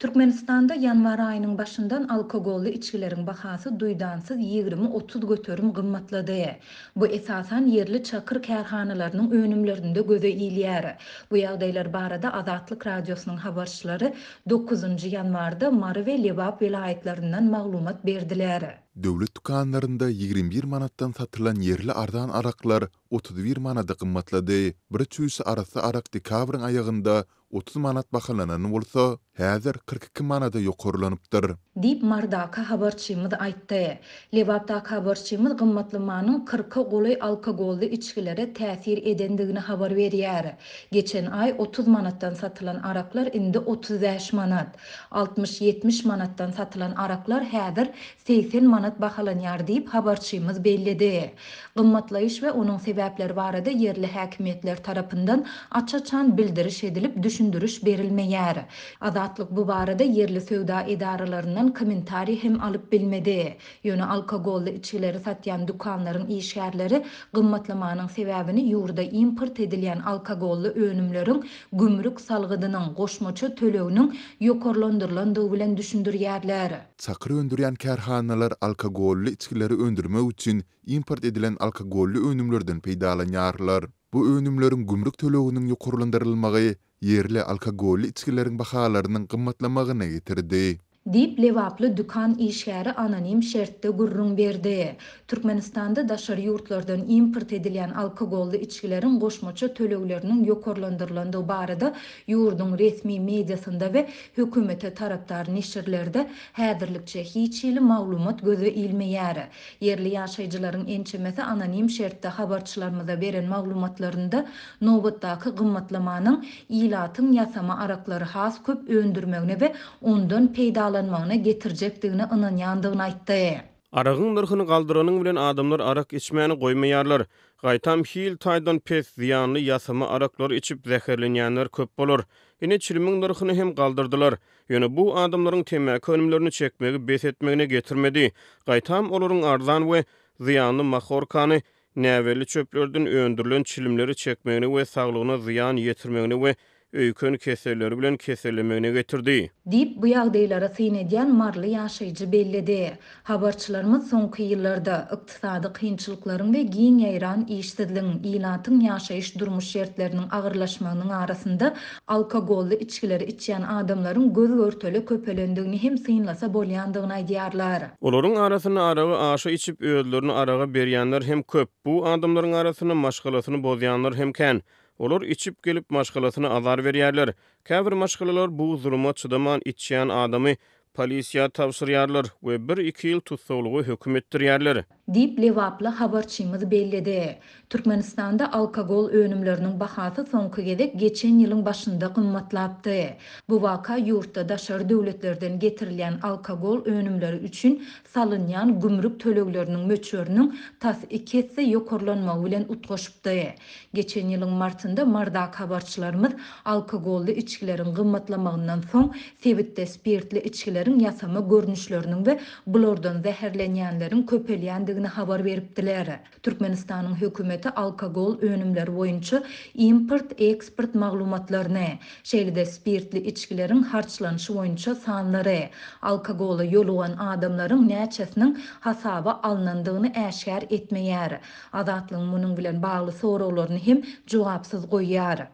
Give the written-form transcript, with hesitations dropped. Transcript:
Türkmenistanda ýanwar aýynyň başyndan alkogolly içgileriň bahasy duýdansyz 20-30 göterim gymmatlady. Bu esasan ýerli çakyr kärhanalarynyň önümlerinde göze ilýär. Bu ýagdaýlar barada Azatlyk Radiosynyň habarçylary dokuzynjy ýanwarda Mary we Lebap welaýatlaryndan maglumat berdiler. Döwlet dükanlarynda 21 manatdan satylan ýerli arzan araklar 31 manada gymmatlady. Bir çüýşe arassa arak dekabryň aýagynda 30 manat bahalanan bolsa, häzir 42 manada ýokarlanypdyr. Diýip, Marydaky habarçymyz aýtdy. Lebapdaky habarçymyz gymmatlamanyň kyrka golaý alkogolly içgilere täsir edendigini habar berýär. Geçen aý 30 manatdan satylan araklar indi 35 manat. Altmyş-ýetmiş manatdan satylan araklar häzir 80 manat bahalanýar diýip, habarçymyz belledi. Gymmatlaýyş we onuň sebäpleri barada ýerli häkimiýetler tarapyndan aç-açan bildiriş edilip, düşündiriş berilmeýär. Azatlyk bu barada ýerli söwda edaralaryndan kommentariý hem alyp bilmedi. Ýöne alkogolly içgileri satýan dükanlaryň işgärleri gymmatlamanyň sebäbini ýurda import edilýän alkogolly önümleriň gümrük salgydynyň, goşmaça töleginiň ýokarlandyrylandygy bilen düşündirýärler. Çakyr öndürýän kärhanalar alkogolly içgileri öndürmek üçin import edilen alkogolly önümlerden peýdalanýarlar. Bu önümleriň gümrük töleginiň ýokarlandyrylmagy ýerli alkogolly içgileriň bahalarynyň gymmatlamagyna getirdi. Diýip, lebaply dükan işgäri anonim şertde gürrüň berdi. Türkmenistanda daşary ýurtlardan import edilýän alkogolly içgileriň goşmaça tölegleriniň ýokarlandyrylandygy barada ýurduň resmi mediasynda we hökümete tarapdar neşirlerde häzirlikçe hiç hili maglumat göze ilmeýär. Ýerli ýaşaýjylaryň ençemesi anonim şertde habarçylarymyza beren maglumatlarynda nobatdaky gymmatlamanyň ilatyň ýasama araklary has köp öndürmegine we ondan peýdalanmagyna getirjekdigine ynanýandygyny aýtdy. Aragyň nyrhyny galdyranyň bilen adamlar arak içmäni goýmaýarlar. Gaýtam hil taýdan pes, zyýanly ýasama araklary içip zäherlenýänler köp bolar. Ine çilimiň nyrhyny hem galdyrdylar. Ýöne bu adamlaryň temmäki önümlerini çekmegi bes etmegine getirmedi. Gaýtam olaryň arzan we zyýanly mahorkany, näbelli çöplerden öndürilen çilimleri çekmegine we saglygyna zyýan ýetirmegine we öýken keselleri bilen kesellemegine getirdi. Diýip, bu ýagdaýlara syn edýän maryly ýaşaýjy belledi. Habarçylarymyz soňky ýyllarda, ykdysady kynçylyklaryň we giň ýaýran işsizligiň, ilatyň ýaşaýyş-durmuş şertleriniň agyrlaşmagynyň arasynda alkogolly içgileri içýän adamlaryň göz-görtele köpelendigini hem synlasa bolýandygyny aýdýarlar. Olaryň arasynda aragy aşa içip, özlerini araga berýänler hem köp. Bu adamlaryň arasynda maşgalasyny bozýanlar hem kän. Olar içip gelip, maşgalasyna azar berýärler. Käbir maşgalalar bu zuluma çydaman içýän adamy polisiýa tabşyrýarlar we bir-iki ýyl tussaglyga höküm etdirýärler. Diýip, lebaply habarçymyz belledi. Türkmenistanda alkogol önümleriniň bahasy soňky gezek geçen ýylyň başynda gymmatlapdy. Bu waka ýurtda daşary döwletlerden getirilýän alkogol önümleri üçin salynýan gümrük tölegleriniň möçberiniň tas iki esse ýokarlanmagy bilen utgaşypdy. Geçen ýylyň martynda Mardak habarçylarymyz alkogolly içgileriň gymmatlamagyndan soň sebitde spirtli içgileriň ýasama görnüşleriniň we bulardan zäherlenýänleriň köpelýändigini habar beripdiler. Türkmenistanyň hökümeti alkogol önümleri boýunça import-eksport maglumatlaryny, şeýle-de spirtli içgileriň harçlanyşy boýunça sanlary, alkogola ýolugan adamlaryň näçesiniň hasaba alnandygyny äşgär etmeýär. Azatlygyň munuň bilen bagly soraglaryny hem jogapsyz goýýar.